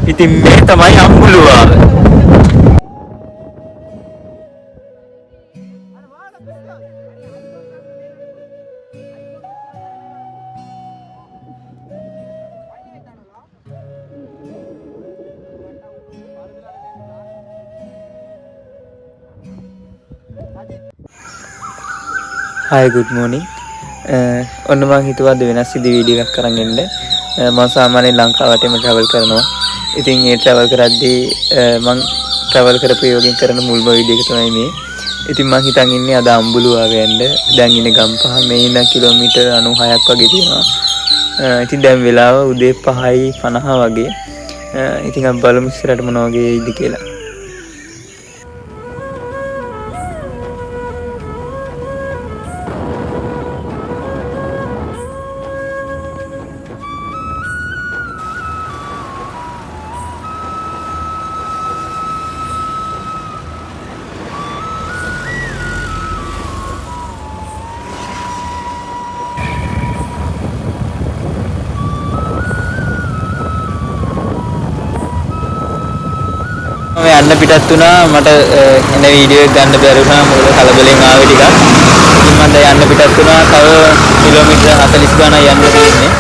ඉතින් මේ තමයි අම්බුලුවාව. Hi, good morning. ඔන්න මං හිතුවා අද වෙනස් විදිහේ වීඩියෝ එකක් අරන් එන්න. මං සාමාන්‍යයෙන් ලංකාවටම ට්‍රැවල් කරනවා. ඉතින් ඒ ට්‍රැවල් කරද්දී මං ට්‍රැවල් කරපු ඒ වගේ කරන මුල්ම වීඩියෝ එක තමයි මේ. ඉතින් මං හිතන් ඉන්නේ අද අම්බුලුවාව යන්න. දැන් ඉන්නේ ගම්පහ, මේ ඉඳන් කිලෝමීටර් 96ක් වගේ තියෙනවා. ඉතින් දැන් වෙලාව උදේ 5:50 වගේ. ඉතින් අපි බලමු ඉස්සරහට මොන වගේ වෙයිද කියලා. මම යන්න පිටත් වුණා. මට එන වීඩියෝ එක ගන්න බැරි වුණා, මොකද කලබලෙන් ආවේ ටිකක්. ඉතින් මම දැන් යන්න පිටත් වුණා. තව කිලෝමීටර් 40 ගාණක් යන්න තියෙන්නේ.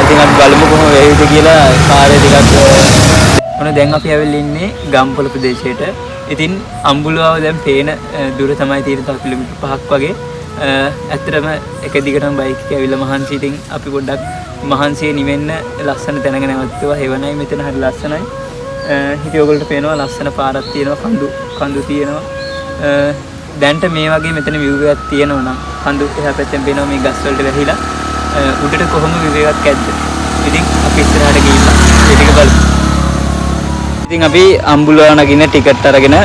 ඉතින් අපි බලමු කොහොම වෙයිද කියලා. කාර්යය ටිකක් ඔන්න දැන් අපි ඇවිල්ලා ඉන්නේ ගම්පොළ ප්‍රදේශයට. ඉතින් අම්බුලුවාව දැන් පේන දුර තමයි තියෙන්නේ, තව කිලෝමීටර් 5ක් වගේ. ඇත්තටම එක දිගටම බයික් එකේ ඇවිල්ලා මහන්සි. ඉතින් අපි පොඩ්ඩක් මහන්සිය නිවෙන්න ලස්සන තැනක නැවතුවා. හේවණයි මෙතන හරි ලස්සනයි. ඉතින් ඔයගොල්ලන්ට පේනවා ලස්සන පාරක් තියෙනවා, කඳු කඳු තියෙනවා. දැන්ට මේ වගේ මෙතන විව් එකක් තියෙනවා නම් කඳු එහා පැත්තෙන් පේනවා මේ ගස් වලට වැහිලා. උඩට කොහොම විව් එකක් ඇද්ද? ඉතින් අපි ඉස්සරහට ගිහිල්ලා ඒ ටික බලමු. ඉතින් අපි අම්බුලුවාව නගින්න ටිකට් අරගෙන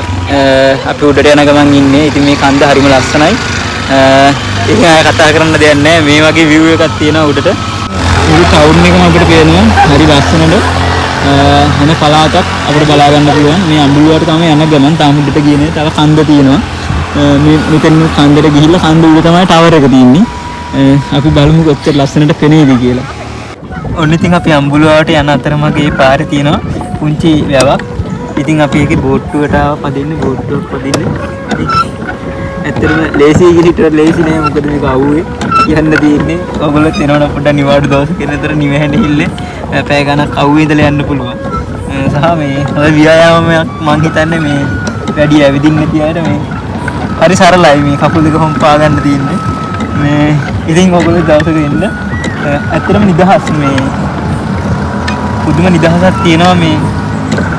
අපි උඩට යන ගමන් ඉන්නේ. ඉතින් මේ කන්ද හරිම ලස්සනයි. ඉතින් ආය කතා කරන්න දෙයක් නැහැ. මේ වගේ විව් එකක් තියෙනවා උඩට. මුළු ටවුන් එකම අපිට පේනවා හරි ලස්සනට. හැම පළාතක් අපිට බලා ගන්න පුළුවන්. මේ අම්බුලුවාට තමයි යන ගමන් තාම උඩට ගියේ නෑ. තව කන්ද තියෙනවා. මේ මෙතන කන්දට ගිහිල්ලා කන්ද උඩ තමයි ටවර් එක තියෙන්නේ. අපි බලමු කොච්චර ලස්සනට පෙනේද කියලා. ඔන්න ඉතින් අපි අම්බුලුවාවට යන අතරමඟ මේ පාරේ තියෙනවා පුංචි වැවක්. ඉතින් අපි ඒකේ බෝට්ටුවට ආව පදින්න, බෝට්ටුවක් පදින්න. ඉතින් ඇත්තටම ලේසි කියලා හිතුවත් ලේසි නෑ, මොකද මේක අවුවේ යන්න තියෙන්නේ. ඔයගොල්ලොත් එනවනම් පොඩ්ඩක් නිවාඩු දවසක එනතර නිවැහැඬ හිල්ලේ පැය ගණක් අවුවේ ඉඳලා යන්න පුළුවන්. සහ මේ හොඳ ව්‍යායාමයක් මං හිතන්නේ මේ වැඩි ඇවිදින්න නැති අයට මේ හරි සරලයි මේ කකුල් දෙක හොම් පා ගන්න තියෙන්නේ. මේ ඉතින් ඔයගොල්ලෝ දවසක එන්න. ඇත්තටම නිදහස්, මේ පුදුම නිදහසක් තියෙනවා මේ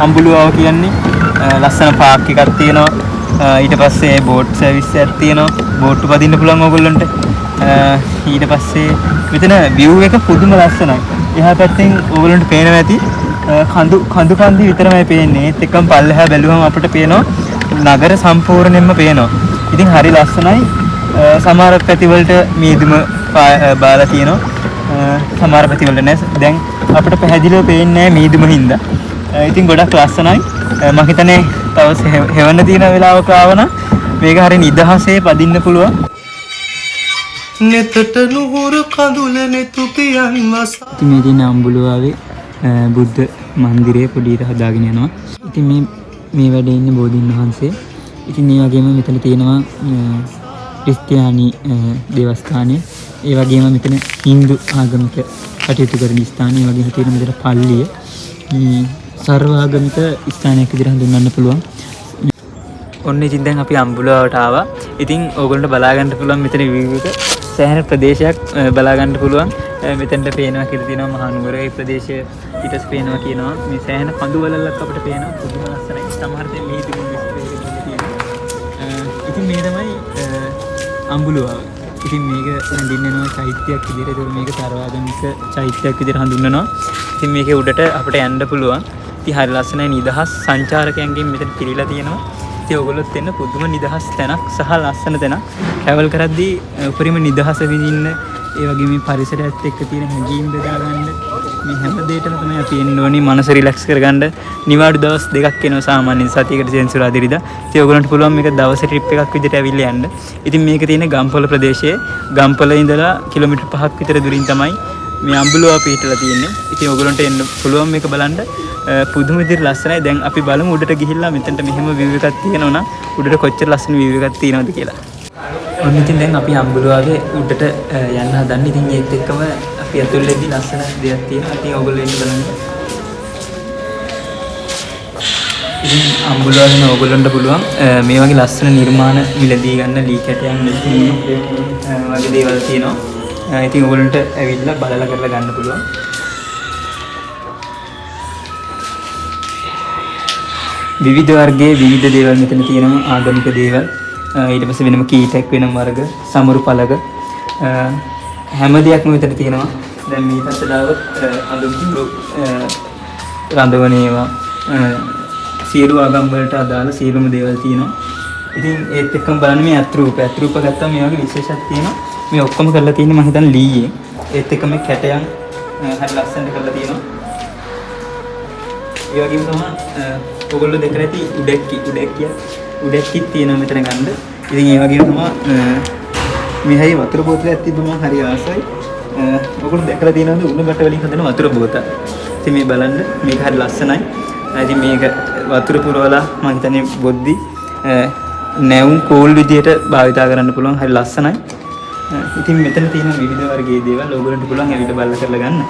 අම්බුලුවාව කියන්නේ. ලස්සන පාක් එකක් තියෙනවා. ඊට පස්සේ බෝට් සර්විස් එකක් තියෙනවා. බෝට්ටු පදින්න පුළුවන් ඕගොල්ලන්ට. ඊට පස්සේ මෙතන විව් එක පුදුම ලස්සනයි. එහා පැත්තෙන් ඕගොල්ලන්ට පේනවා ඇති කඳු කඳු කන්දි විතරමයි පේන්නේ. ඒත් එක්කම පල්ලෙහා බැලුවම අපිට පේනවා නගර සම්පූර්ණයෙන්ම පේනවා. ඉතින් හරි ලස්සනයි. සමහර පැතිවලට මීදුම බාලා තියෙනවා. සමහර පැතිවලට නෑ. දැන් අපිට පැහැදිලිව පේන්නේ නෑ මීදුම හින්දා. ඉතින් ගොඩක් ලස්සනයි. මං හිතන්නේ තව හෙවන්න තියෙන වෙලාවක ආවනම් මේක හරි නිදහසේ පදින්න පුළුවන්. නෙතට නුහුරු කඳුල නෙතු පියන් වසා. ඉතින් මේ තියෙන අම්බුලුවාවේ බුද්ධ මන්දිරය පොඩියට හදාගෙන යනවා. ඉතින් මේ වැඩේ ඉන්නේ බෝධීන් වහන්සේ. ඉතින් මේ වගේම මෙතන තියෙනවා ක්‍රිස්තියානි දේවස්ථානය. ඒ වගේම මෙතන හින්දු ආගමික කටයුතු කරන ස්ථානය. ඒ වගේම තියෙන මෙතන පල්ලිය. සර්වාගමික ස්ථානයක් විදිහට හඳුන්වන්න පුළුවන්. ඔන්න ඉතින් දැන් අපි අම්බුලුවාවට ආවා. ඉතින් ඕගොල්ලන්ට බලා ගන්න පුළුවන් මෙතන විව් එක. සෑහෙන ප්‍රදේශයක් බලා ගන්න පුළුවන්. මෙතනට පේනවා කියලා තියෙනවා මහා නුවරේ ප්‍රදේශය. ඊට පස්සේ පේනවා කියනවා මේ සෑහෙන කඳු වලල්ලක් අපිට පේනවා. පුදුම ලස්සනයි. සමහර තැන් මේ තිබුණු විස්තර එක තියෙනවා. ඉතින් මේ තමයි අම්බුලුවාව. ඉතින් මේක හඳුන්වනවා චෛත්‍යයක් විදිහට. ඒතකොට මේක සර්වාගමික චෛත්‍යයක් විදිහට හඳුන්වනවා. ඉතින් මේකේ උඩට අපිට යන්න පුළුවන්. ඉතින් හරි ලස්සනයි. නිදහස් සංචාරකයන්ගෙන් මෙතන පිරීලා තියෙනවා. ඉතින් ඔයගොල්ලොත් එන්න පුදුම නිදහස් තැනක් සහ ලස්සන තැනක්. ට්‍රැවල් කරද්දී උපරිම නිදහස විඳින්න, ඒ වගේම මේ පරිසරයත් එක්ක තියෙන හැඟීම් බෙදා ගන්න, මේ හැම දෙයකටම තමයි අපි එන්න ඕනේ මනස රිලැක්ස් කරගන්න. නිවාඩු දවස් දෙකක් එනවා සාමාන්‍යයෙන් සතියකට සෙන්සුරාදා ඉරිදා. ඉතින් ඔයගොල්ලන්ට පුළුවන් මේක දවසේ ට්‍රිප් එකක් විදිහට ඇවිල්ලා යන්න. ඉතින් මේක තියෙන ගම්පොළ ප්‍රදේශයේ, ගම්පොළ ඉඳලා කිලෝමීටර් 5ක් විතර දුරින් තමයි මේ අඹුලුවා පිහිටලා තියෙන්නේ. ඉතින් ඔයගොල්ලන්ට එන්න පුළුවන් මේක බලන්න. පුදුම විදිහට ලස්සනයි. දැන් අපි බලමු උඩට ගිහිල්ලා මෙතනට මෙහෙම view එකක් තියෙනවා නම් උඩට කොච්චර ලස්සන view එකක් තියෙනවද කියලා. ඔන්න ඉතින් දැන් අපි අඹුලුවාගේ උඩට යන්න හදන්නේ. ඉතින් ඒත් එක්කම අපි ඇතුල් වෙද්දි ලස්සන දෙයක් තියෙනවා. ඉතින් ඔයගොල්ලෝ එන්න බලන්න. ඉතින් අඹුලුවාගෙන ඔයගොල්ලන්ට පුළුවන් මේ වගේ ලස්සන නිර්මාණ මිලදී ගන්න ලී කැටයන් වගේ දේවල් තියෙනවා. ඉතින් ඔයගොල්ලන්ට ඇවිල්ලා බලලා කරලා ගන්න පුළුවන්. විවිධ වර්ගයේ විවිධ දේවල් මෙතන තියෙනවා. ආගමික දේවල්, ඊට පස්සේ වෙනම කීටැක් වෙනම වර්ග, සමරු පළක, හැම දෙයක්ම මෙතන තියෙනවා. දැන් මේ පැත්තට ආවොත් අඳුන් කිඹුරු රඳවන ඒවා, සියලු ආගම් වලට අදාළ සියලුම දේවල් තියෙනවා. ඉතින් ඒත් එක්කම බලන්න මේ අත්‍රූප ගත්තම මේ වගේ විශේෂයක් තියෙනවා. මේ ඔක්කොම කරලා තියෙන්නේ මම හිතන්නේ ලීයෙන්. ඒත් එක්ක මේ කැටයන් හරි ලස්සනට කරලා තියෙනවා. ඒ වගේම තමයි ඔයගොල්ලෝ දැකලා ඇති උඩැක්කිත් තියෙනවා මෙතන ගන්න. ඉතින් ඒ වගේම තමයි මේ හැයි වතුර බෝතලයක් තිබ්බ මම හරි ආසයි. ඔයගොල්ලෝ දැකලා තියෙනවද උණු බට වලින් හදන වතුර බෝතල්? ඉතින් මේ බලන්න මේක හරි ලස්සනයි. ඉතින් මේක වතුර පුරවලා මම හිතන්නේ බොද්දි නැවුම් කෝල් විදියට භාවිතා කරන්න පුළුවන්. හරි ලස්සනයි. ඉතින් මෙතන තියෙන විවිධ වර්ගයේ දේවල් ඔයගොල්ලන්ට පුළුවන් ඇවිල්ලා බලලා කරලා ගන්න.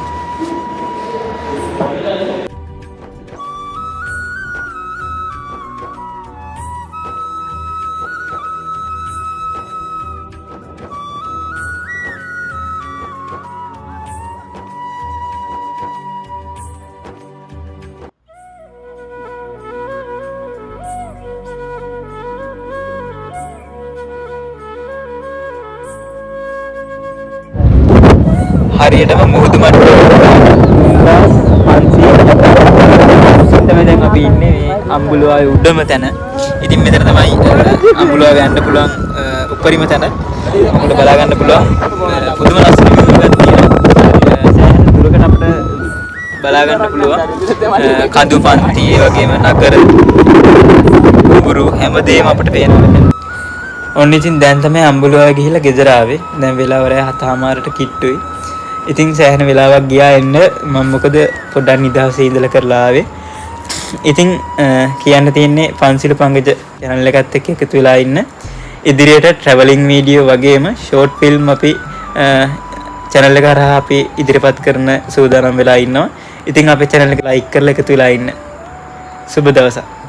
හරියටම මුහුදු මට්ටමේ 3500 තමයි දැන් අපි ඉන්නේ මේ අඹුලුවාවේ උඩම තැන. ඉතින් මෙතන තමයි අඹුලුවාවේ යන්න පුළුවන් උපරිම තැන. ඔයාලට බලා ගන්න පුළුවන් පුදුම ලස්සන view එකක් තියෙනවා. සෑහෙන දුරකට අපිට බලා ගන්න පුළුවන් කඳු පන්ති, ඒ වගේම නගර, කුඹුරු හැමදේම අපිට පේනවා මෙතන. ඔන්න ඉතින් දැන් තමයි අඹුලුවාවේ ගිහිල්ලා ගෙදර ආවේ. දැන් වෙලාව රෑ 7:00 කිට්ටුයි. ඉතින් සෑහෙන වෙලාවක් ගියා එන්න. මම මොකද පොඩ්ඩක් නිදහසේ ඉඳලා කරලා ආවේ. ඉතින් කියන්න තියෙන්නේ පන්සිලු පංගජ channel එකත් එක්ක එකතු වෙලා ඉන්න. ඉදිරියට ට්‍රැවලින් වීඩියෝ වගේම ෂෝට් ෆිල්ම් අපි channel එක හරහා අපි ඉදිරිපත් කරන සූදානම් වෙලා ඉන්නවා. ඉතින් අපේ channel එක ලයික් කරලා එකතු වෙලා ඉන්න. සුබ දවසක්.